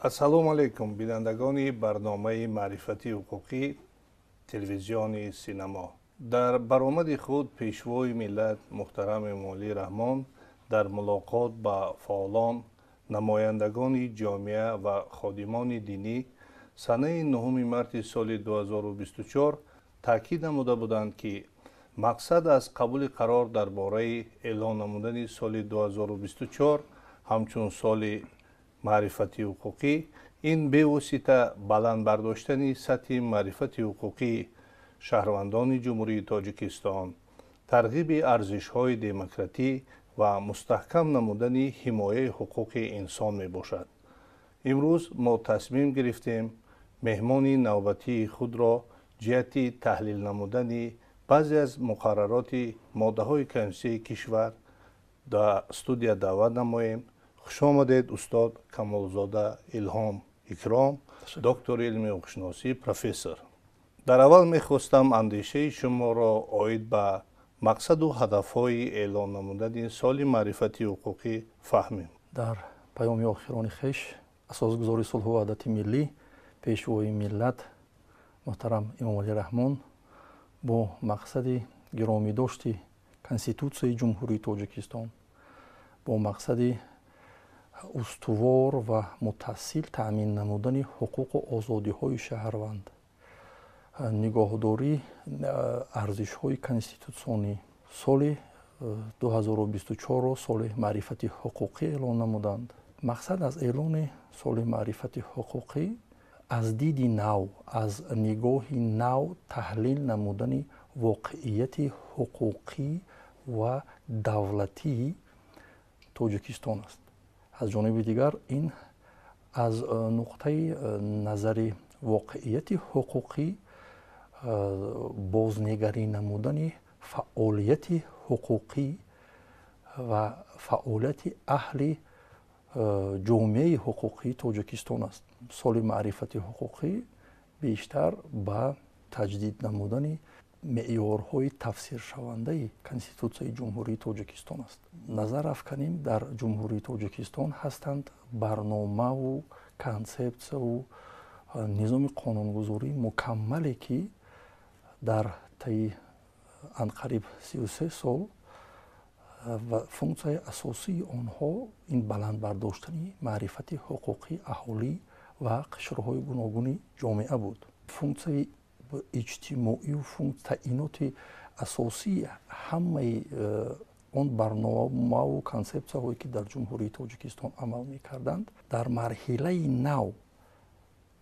Ассалому алайкум, бинандагони барномаи маърифати ҳуқуқӣ телевизиони Синамо. Дар баромади худ Пешвои миллат муҳтарам Эмомалӣ Раҳмон дар мулоқот ба фаъолон, намояндагони ҷомеа ва ходимони динӣ санаи 9 марти соли 2024 таъкид намуда буданд, ки мақсад аз қабули қарор дар бораи эълон намудани соли 2024 ҳамчун соли маърифати ҳуқуқӣ ин бевосита баланд бардоштани сатҳи маърифати ҳуқуқии шаҳрвандони Ҷумҳурии Тоҷикистон, тарғиби арзишҳои демократӣ ва мустаҳкам намудани ҳимояи ҳуқуқи инсон мебошад. Имрӯз мо тасмим гирифтем меҳмони навбатии худро ҷиҳати таҳлил намудани баъзе аз муқаррароти моддаҳои Конститутсияи кишвар дар студия даъват намоем. Хуш омадед, устод Камолзода Илҳом Икром, доктори илми ҳуқуқшиносӣ, профессор. Дар аввал мехостам андешаи шуморо оид ба мақсаду ҳадафҳои эълон намудани соли маърифати ҳуқуқӣ фаҳмем. Дар паёми охирони хеш Асосгузори сулҳу ваҳдати миллӣ, Пешвои миллат муҳтарам Эмомалӣ Раҳмон бо мақсади гиромидошти Конститутсияи Ҷумҳурии Тоҷикистон, бо мақсади устувор ва мутасил таъмин намудани ҳуқуқу озодиҳои шаҳрванд, нигоҳдории арзишҳои конститутсионӣ соли 2024-ро соли маърифати ҳуқуқӣ эълон намуданд. Мақсад аз эълони соли маърифати ҳуқуқӣ аз диди нав, аз нигоҳи нав таҳлил намудани воқеияти ҳуқуқӣ ва давлатии Тоҷикистон аст. Аз ҷониби дигар, ин аз нуқтаи назари воқеияти ҳуқуқӣ бознигарӣ намудани фаъолияти ҳуқуқӣ ва фаъолияти аҳли ҷомеаи ҳуқуқии Тоҷикистон аст. Соли маърифати ҳуқуқӣ бештар ба таҷдид намудани меъёрҳои тафсиршавандаи Конститутсияи Ҷумҳурии Тоҷикистон аст. Назар афканем, дар Ҷумҳурии Тоҷикистон ҳастанд барномаву консепсияву низоми қонунгузории мукаммале, ки дар таи анқариб 33 сол ва функсияи асосии онҳо ин баланд бардоштани маърифати ҳуқуқии аҳолӣ ва қишрҳои гуногуни ҷомеа буд. Функсияи иҷтимоию таъиноти асосии ҳамаи он барномаву консепсияҳое, ки дар Ҷумҳурии Тоҷикистон амал мекарданд, дар марҳилаи нав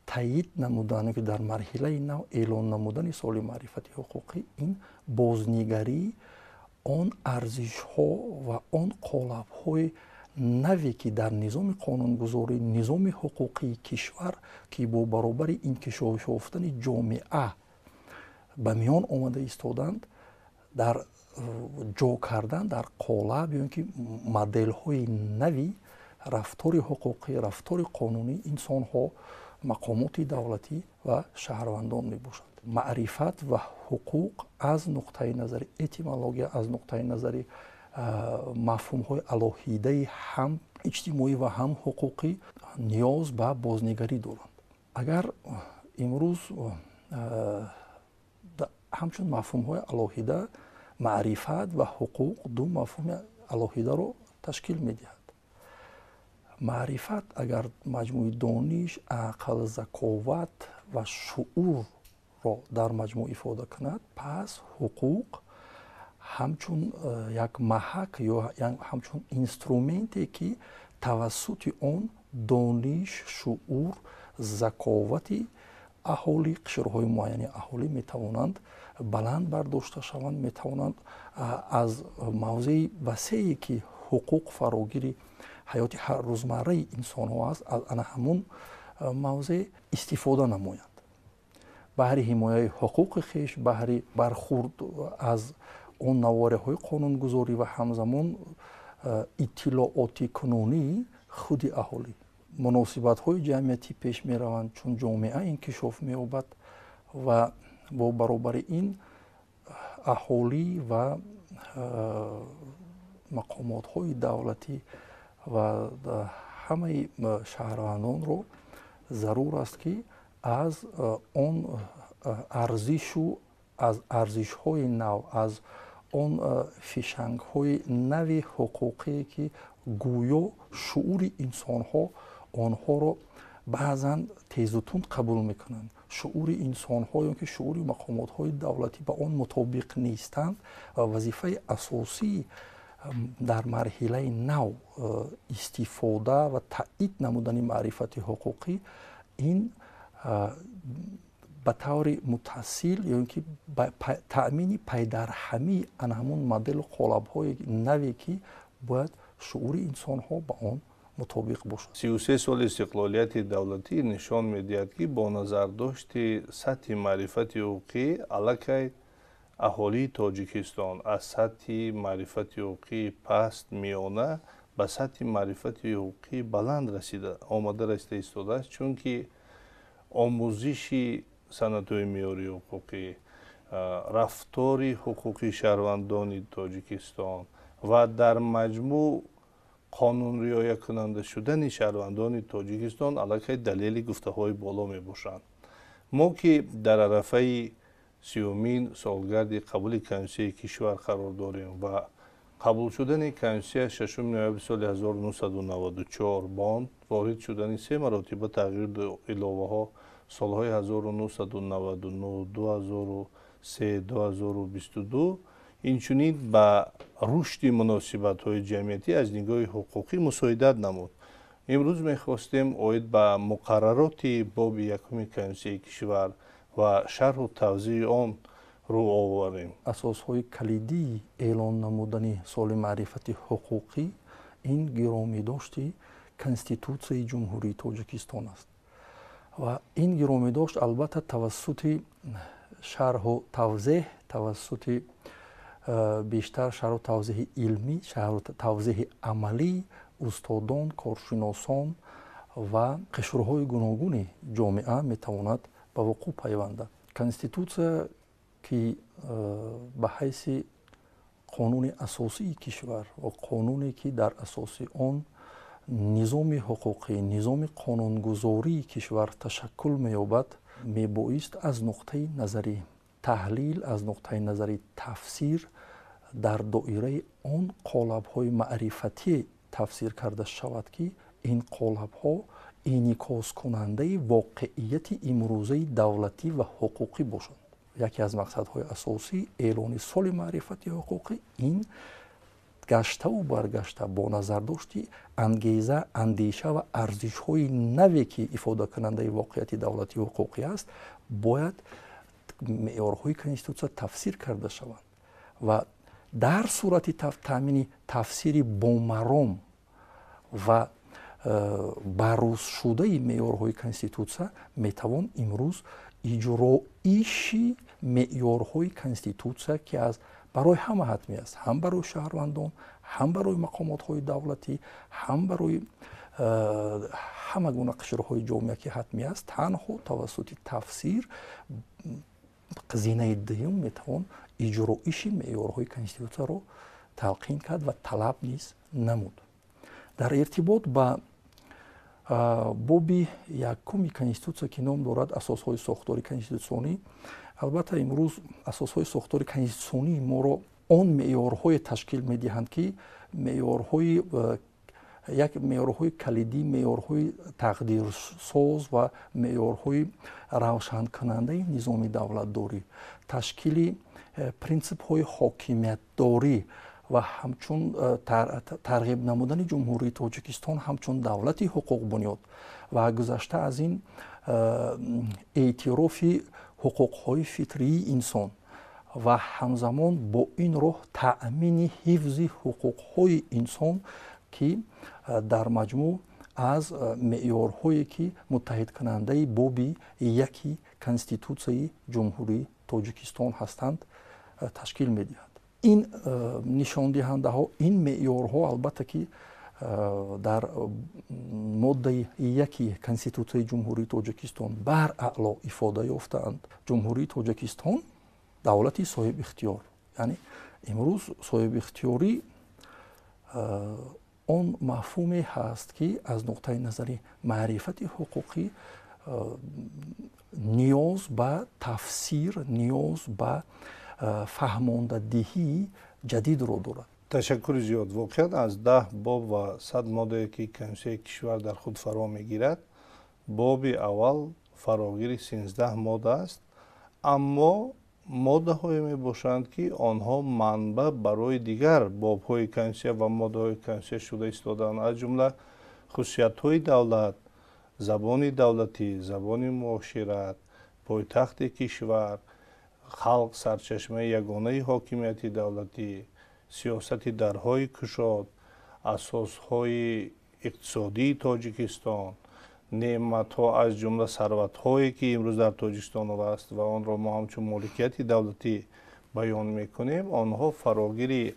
таъйид намудан, ки дар марҳилаи нав эълон намудани соли маърифати ҳуқуқӣ ин бознигарии он арзишҳо ва он қолабҳои наве, ки дар низоми қонунгузорӣ, низоми ҳуқуқии кишвар, ки бо баробари инкишоф ёфтани ҷомеа ба миён омада истоданд, дар ҷо кардан дар қолаб ё ин ки моделҳои нави рафтори ҳуқуқӣ, рафтори қонунии инсонҳо, мақомоти давлатӣ ва шаҳрвандон мебошад. Маърифат ва ҳуқуқ аз нуқтаи назари этимология, аз нуқтаи назари мафҳумҳои алоҳидаи ҳам иҷтимоӣ ва ҳам ҳуқуқӣ ниёз ба бознигарӣ доранд. Агар имрӯз ҳамчун мафҳумҳои алоҳида маърифат ва ҳуқуқ ду мафҳуми алоҳидаро ташкил медиҳад. Маърифат агар маҷмӯи дониш, ақл, заковат ва шуурро дар маҷмӯъ ифода кунад, пас ҳуқуқ ҳамчун як маҳак ё ҳамчун инструменте, ки тавассути он дониш, шуур, заковати аҳолӣ, қишрҳои муайяни аҳолӣ метавонанд баланд бардошта шаванд, метавонанд аз мавзеи васее, ки ҳуқуқ фарогири ҳаёти ҳаррӯзмарраи инсонҳо аст, аз ана ҳамун мавзеъ истифода намоянд баҳри ҳимояи ҳуқуқи хеш, баҳри бархурд аз он навореҳои қонунгузорӣ ва ҳамзамон иттилооти кунунии худи аҳолӣ. Муносибатҳои ҷамъиятӣ пеш мераванд, чун ҷомеа инкишоф меёбад ва бо баробари ин аҳолӣ ва мақомотҳои давлатӣ ва ҳамаи шаҳрвандонро Зарур аст, ки аз он арзишу аз арзишҳои нав, аз он фишангҳои нави ҳуқуқие, ки гӯё шуури инсонҳо онҳоро баъзан тезу тунд қабул мекунанд, шуури инсонҳо ё ки шуури мақомотҳои давлатӣ ба он мутобиқ нестанд, ва вазифаи асосӣ дар марҳилаи нав истифода ва таъид намудани маърифати ҳуқуқӣ ин ба таври мутасил ё ин ки таъмини пайдарҳамии ана ҳамун моделу қолабҳои наве, ки бояд шуури инсонҳо ба он мутобиқ бошад. 33 соли истиқлолияти давлатӣ нишон медиҳад, ки бо назардошти сатҳи маърифати ҳуқуқӣ аллакай аҳолии Тоҷикистон аз сатҳи маърифати ҳуқуқии паст, миёна ба сатҳи маърифати ҳуқуқии баланд расида омада расида истодааст, чунки омӯзиши санадҳои меъёрии ҳуқуқӣ, рафтори ҳуқуқии шаҳрвандони Тоҷикистон ва дар маҷмӯъ қонунриоякунанда шудани шаҳрвандони Тоҷикистон аллакай далели гуфтаҳои боло мебошанд. Мо ки дар арафаи 30-умин солгарди қабули Конститутсияи кишвар қарор дорем ва қабул шудани Конститутсия 6 ноябри соли 1994 бо он ворид шудани се маротиба тағйиру иловаҳо солҳои 1999, 2003, 2022, инчунин ба рушди муносибатҳои ҷамъиятӣ аз нигоҳи ҳуқуқӣ мусоидат намуд. Имрӯз мехостем оид ба муқаррароти боби якуми Конститутсияи кишвар ва шарҳу тавзеҳи он рӯ оварем. Асосҳои калидии эълон намудани соли маърифати ҳуқуқӣ ин гиромидошти Конститутсияи Ҷумҳурии Тоҷикистон аст ва ин гиромидошт албатта тавассути шарҳу тавзеҳ, тавассути бештар шарҳу тавзеҳи илмӣ, шарҳу тавзеҳи амалӣ устодон, коршиносон ва қишрҳои гуногуни ҷомеа метавонад ба вуқӯъ пайвандад. Конститутсия, ки ба ҳайси қонуни асосии кишвар ва қонуне, ки дар асоси он низоми ҳуқуқӣ, низоми қонунгузории кишвар ташаккул меёбад, мебоист аз нуқтаи назари таҳлил, аз нуқтаи назари тафсир дар доираи он қолабҳои маърифатӣ тафсир карда шавад, ки ин қолабҳо инъикоскунандаи воқеияти имрӯзаи давлатӣ ва ҳуқуқӣ бошанд. Яке аз мақсадҳои асосии эълони соли маърифати ҳуқуқӣ ин гаштаву баргашта бо назардошти ангеза, андеша ва арзишҳои наве, ки ифодакунандаи воқеияти давлатии ҳуқуқӣ аст, бояд меъёрҳои Конститутсия тафсир карда шаванд ва дар сурати таъмини тафсири бомаром ва баррӯзшудаи меъёрҳои Конститутсия метавон имрӯз иҷроиши меъёрҳои Конститутсия, ки аз барои ҳама ҳатмӣ аст, ҳам барои шаҳрвандон, ҳам барои мақомотҳои давлатӣ, ҳам барои ҳама гуна қишрҳои ҷомеа ки ҳатмӣ аст, танҳо тавассути тафсир зинаи дуюм метавон иҷроиши меъёрҳои Конститутсияро талқин кард ва талаб низ намуд. Дар иртибот ба боби якуми Конститутсия, ки ном дорад «Асосҳои сохтори конститутсионӣ», албатта имрӯз асосҳои сохтори конститутсионии моро он меъёрҳое ташкил медиҳанд, ки меъёрҳои як меъёрҳои калидӣ, меъёрҳои тақдирсоз ва меъёрҳои равшанкунандаи низоми давлатдорӣ, ташкили принсипҳои ҳокимиятдорӣ ва ҳамчун тарғиб намудани Ҷумҳурии Тоҷикистон ҳамчун давлати ҳуқуқбунёд ва гузашта аз ин эътирофи ҳуқуқҳои фитрии инсон ва ҳамзамон бо ин роҳ таъмини ҳифзи ҳуқуқҳои инсон, ки дар маҷмӯъ аз меъёрҳое, ки муттаҳидкунандаи боби яки Конститутсияи Ҷумҳурии Тоҷикистон ҳастанд, ташкил медиҳад. Ин нишондиҳандаҳо, ин меъёрҳо албатта ки дар моддаи яки Конститутсияи Ҷумҳурии Тоҷикистон бараъло ифода ёфтаанд. Ҷумҳурии Тоҷикистон давлати соҳибихтиёр, яъне имрӯз соҳибихтиёрӣ он мафҳуме ҳаст, ки аз нуқтаи назари маърифати ҳуқуқӣ Ниёз ба тафсир, ниёз ба фаҳмондадиҳии ҷадидро дорад. Ташаккури зиёд. Воқеан, аз 10 боб ва 100 моддае, ки Конститутсияи кишвар дар худ фаро мегирад, боби аввал фарогири 13 модда аст, аммо моддаҳое мебошанд, ки онҳо манбаъ барои дигар бобҳои Конститутсия ва моддаҳои Конститутсия шуда истодаанд, аз ҷумла хусусиятҳои давлат, забони давлатӣ, забони муошират, пойтахти кишвар, халқ сарчашмаи ягонаи ҳокимияти давлатӣ, сиёсати дарҳои кушод, асосҳои иқтисодии Тоҷикистон, неъматҳо, аз ҷумла сарватҳое, ки имрӯз дар Тоҷикистон аст ва онро мо ҳамчун моликияти давлатӣ баён мекунем, онҳо фарогири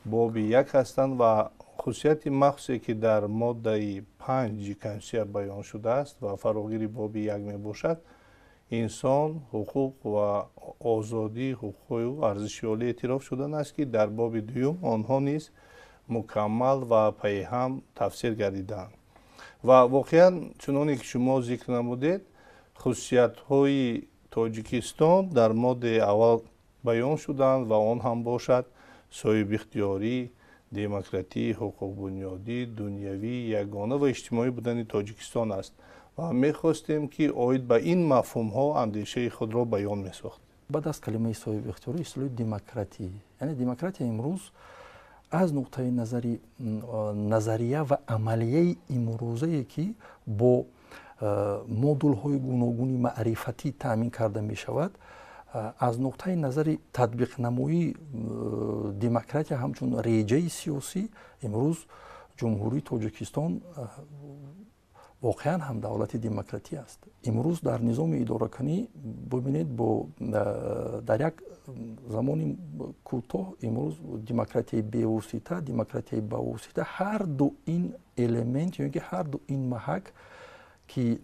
боби як ҳастанд. Ва хусусияти махсусе, ки дар моддаи 5-и Конститутсия баён шудааст ва фарогири боби як мебошад, инсон, ҳуқуқ ва озодӣ, ҳуқуқҳои ӯ арзиши олӣ эътироф шудан аст, ки дар боби дуюм онҳо низ мукаммал ва пайҳам тафсир гардидаанд. Ва воқеан, чуноне ки шумо зикр намудед, хусусиятҳои Тоҷикистон дар моддаи аввал баён шуданд ва он ҳам бошад соҳибихтиёрӣ, демократӣ, ҳуқуқбунёдӣ, дунявӣ, ягона ва иҷтимоӣ будани Тоҷикистон аст. Ва мехостем, ки оид ба ин мафҳумҳо андешаи худро баён месохт. Баъд аз калимаи соҳибихтиёрӣ истилоҳи демократӣ, яъне демократия имрӯз аз нуқтаи назари назария ва амалияи имрӯзае, ки бо модулҳои гуногуни маърифатӣ таъмин карда мешавад, аз нуқтаи назари татбиқнамоии демократия ҳамчун реҷаи сиёсӣ, имрӯз Ҷумҳурии Тоҷикистон воқеан ҳам давлати демократӣ аст. Имрӯз дар низоми идоракунӣ бибинед, бо дар як замони кӯтоҳ имрӯз демократияи бевосита, демократияи бавосита, ҳар ду ин элемент ё ки ҳар ду ин маҳак, ки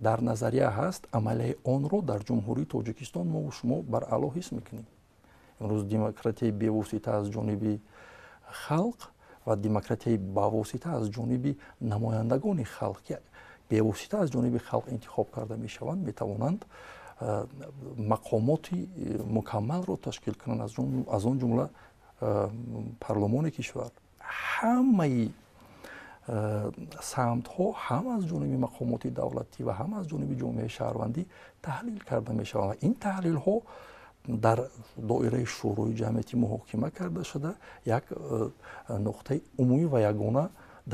дар назария ҳаст, амалияи онро дар Ҷумҳурии Тоҷикистон мо шумо баръало ҳис мекунем. Имрӯз демократияи бевосита аз ҷониби халқ ва демократияи бавосита аз ҷониби намояндагони халқ, ки бевосита аз ҷониби халқ интихоб карда мешаванд, метавонанд мақомоти мукаммалро ташкил кунанд, аз он ҷумла парлумони кишвар. Ҳамаи самтҳо ҳам аз ҷониби мақомоти давлатӣ ва ҳам аз ҷониби ҷомеаи шаҳрвандӣ таҳлил карда мешаванд ва ин таҳлилҳо дар доираи Шӯрои ҷамъиятӣ муҳокима карда шуда, як нуқтаи умумӣ ва ягона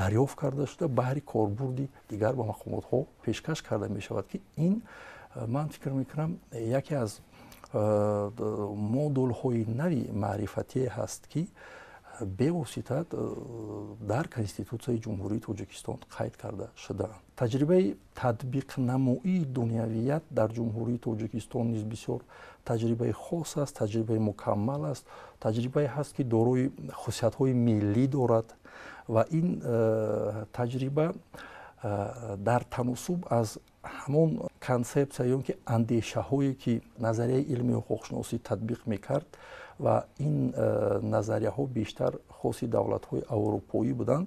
дарёфт карда шуда, баҳри корбурди дигар ба мақомотҳо пешкаш карда мешавад, ки ин, ман фикр мекунам, яке аз модулҳои нави маърифатие ҳаст, ки бевосита дар Конститутсияи Ҷумҳурии Тоҷикистон қайд карда шудаанд. Таҷрибаи татбиқнамоии дунявият дар Ҷумҳурии Тоҷикистон низ бисёр таҷрибаи хос аст, таҷрибаи мукаммал аст, таҷрибае ҳаст, ки дорои хусусиятҳои миллӣ дорад ва ин таҷриба дар таносуб аз ҳамон консепсия ё ки андешаҳое, ки назарияи илми ҳуқуқшиносӣ татбиқ мекард ва ин назарияҳо бештар хоси давлатҳои аврупоӣ буданд,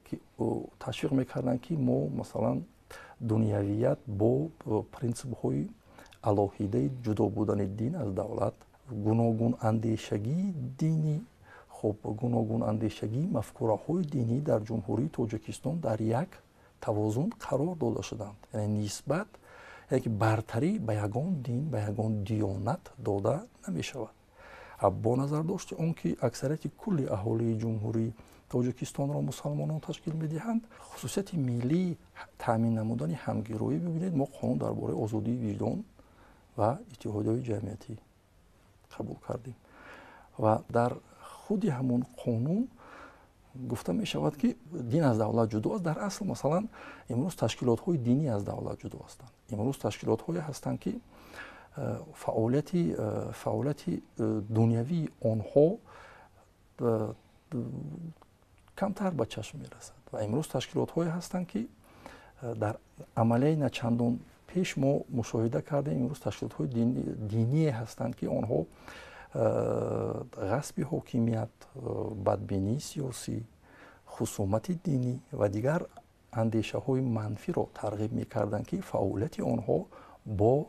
ки ташвиқ мекарданд, ки мо, масалан, дунявият бо принсипҳои алоҳидаи ҷудо будани дин аз давлат, гуногунандешагии динӣ, хуб, гуногунандешагии мафкураҳои динӣ дар Ҷумҳурии Тоҷикистон дар як тавозун қарор дода шуданд, яъне нисбат, яъне ки бартарӣ ба ягон дин, ба ягон диёнат дода намешавад. Бо назардошти он ки аксарияти кулли аҳолии Ҷумҳурии Тоҷикистонро мусалмонон ташкил медиҳанд, хусусияти миллии таъмин намудани ҳамгироӣ, бибинед, мо қонун дар бораи озодии виҷдон ва иттиҳодиҳои ҷамъиятӣ қабул кардем ва дар худи ҳамон қонун гуфта мешавад, ки дин аз давлат ҷудо аст. Дар асл, масалан, имрӯз ташкилотҳои динӣ аз давлат ҷудо ҳастанд. Имрӯз ташкилотҳое ҳастанд, ки фаъолияти дунявии онҳо камтар ба чашм мерасад ва имрӯз ташкилотҳое ҳастанд, ки дар амалияи начандон пеш мо мушоҳида кардем, имрӯз ташкилотҳои диние ҳастанд, ки онҳо ғасби ҳокимият, бадбинии сиёсӣ, хусумати динӣ ва дигар андешаҳои манфиро тарғиб мекарданд, ки фаъолияти онҳо бо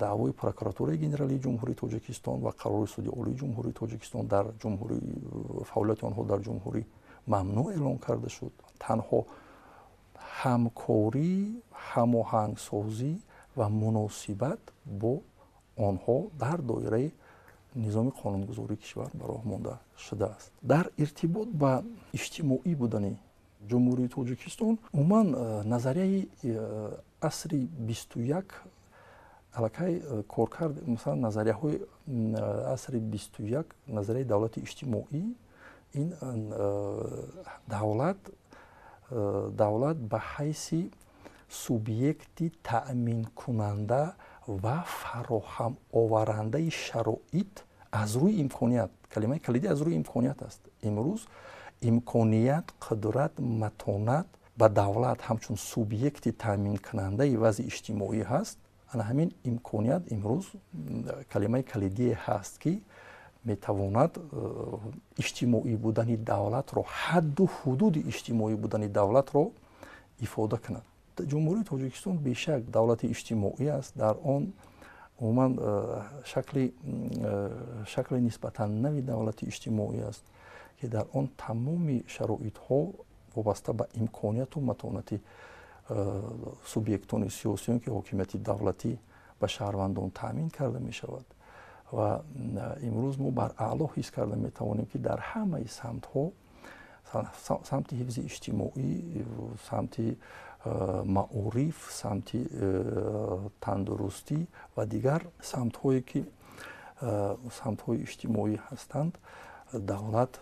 даъвои Прокуратураи Генералии Ҷумҳурии Тоҷикистон ва қарори Суди Олии Ҷумҳурии Тоҷикистон дар ҷумҳурӣ фаъолияти онҳо дар ҷумҳурӣ мамнӯъ эълон карда шуд. Танҳо ҳамкорӣ, ҳамоҳангсозӣ ва муносибат бо онҳо дар доираи низоми қонунгузории кишвар ба роҳ монда шудааст. Дар иртибот ба иҷтимоӣ будани Ҷумҳурии Тоҷикистон, умуман назарияи асри 21 аллакай коркард, масалан, назарияҳои асри 21, назарияи давлати иҷтимоӣ, ин давлат ба ҳайси субъекти таъминкунанда ва фароҳамоварандаи шароит аз рӯи имконият. Калимаи калидӣ аз рӯи имконият аст. Имрӯз имконият, қудрат, матонат ба давлат ҳамчун субъекти таъминкунандаи вазъи иҷтимоӣ ҳаст. Ана ҳамин имконият имрӯз калимаи калидие ҳаст, ки метавонад иҷтимоӣ будани давлатро, ҳадду ҳудуди иҷтимоӣ будани давлатро ифода кунад. Ҷумҳурии Тоҷикистон бешак давлати иҷтимоӣ аст. Дар он умуман шакли нисбатан нави давлати иҷтимоӣ аст, ки дар он тамоми шароитҳо вобаста ба имконияту матонати субъектони сиёсиён, ки ҳокимияти давлатӣ ба шаҳрвандон таъмин карда мешавад. Ва имрӯз мо бар аъло ҳис карда метавонем, ки дар ҳамаи самтҳо, самти ҳифзи иҷтимоӣ, самти маориф, самти тандурустӣ ва дигар самтҳое, ки самтҳои иҷтимоӣ ҳастанд, давлат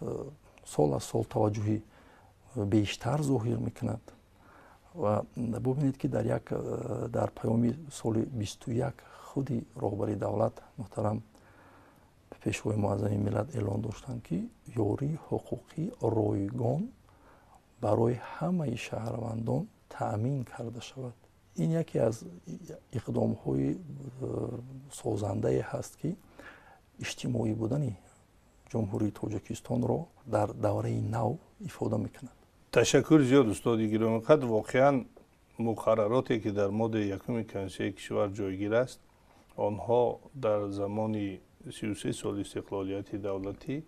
сол аз сол таваҷҷӯҳи бештар зоҳир мекунад. Ва бубинед, ки дар паёми соли 21 худи роҳбари давлат, муҳтарам Пешвои Муаззами миллат, эълон доштанд, ки ёрии ҳуқуқӣ ройгон барои ҳамаи шаҳрвандон таъмин карда шавад. Ин яке аз иқдомҳои созандае ҳаст, ки иҷтимоӣ будани Ҷумҳурии Тоҷикистонро дар давраи нав ифода мекунад. Ташаккури зиёд, устоди гиромиқадр. Воқеан, муқаррароте, ки дар моддаи якуми Конститутсияи кишвар ҷойгир аст, онҳо дар замони 33 соли истиқлолияти давлатӣ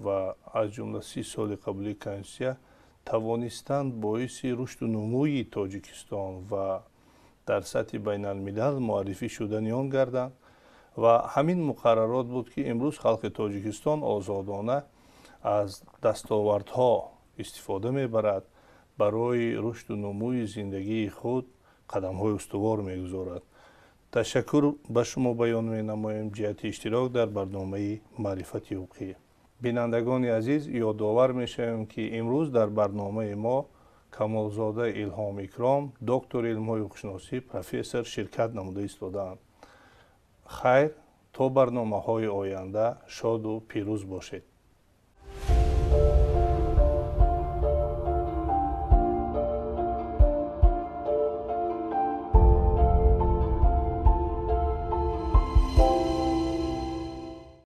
ва аз ҷумла 30 соли қабули Конститутсия тавонистанд боиси рушду нумӯи Тоҷикистон ва дар сатҳи байналмилал муаррифӣ шудани он гарданд. Ва ҳамин муқаррарот буд, ки имрӯз халқи Тоҷикистон озодона аз дастовардҳо истифода мебарад, барои рушду нумӯи зиндагии худ қадамҳои устувор мегузорад. Ташаккур ба шумо баён менамоем ҷиҳати иштирок дар барномаи маърифати ҳуқуқӣ. Бинандагони азиз, ёдовар мешавем, ки имрӯз дар барномаи мо Камолзода Илҳом Икром, доктори илмҳои ҳуқуқшиносӣ, профессор ширкат намуда истодаанд. Хайр, то барномаҳои оянда шоду пирӯз бошед.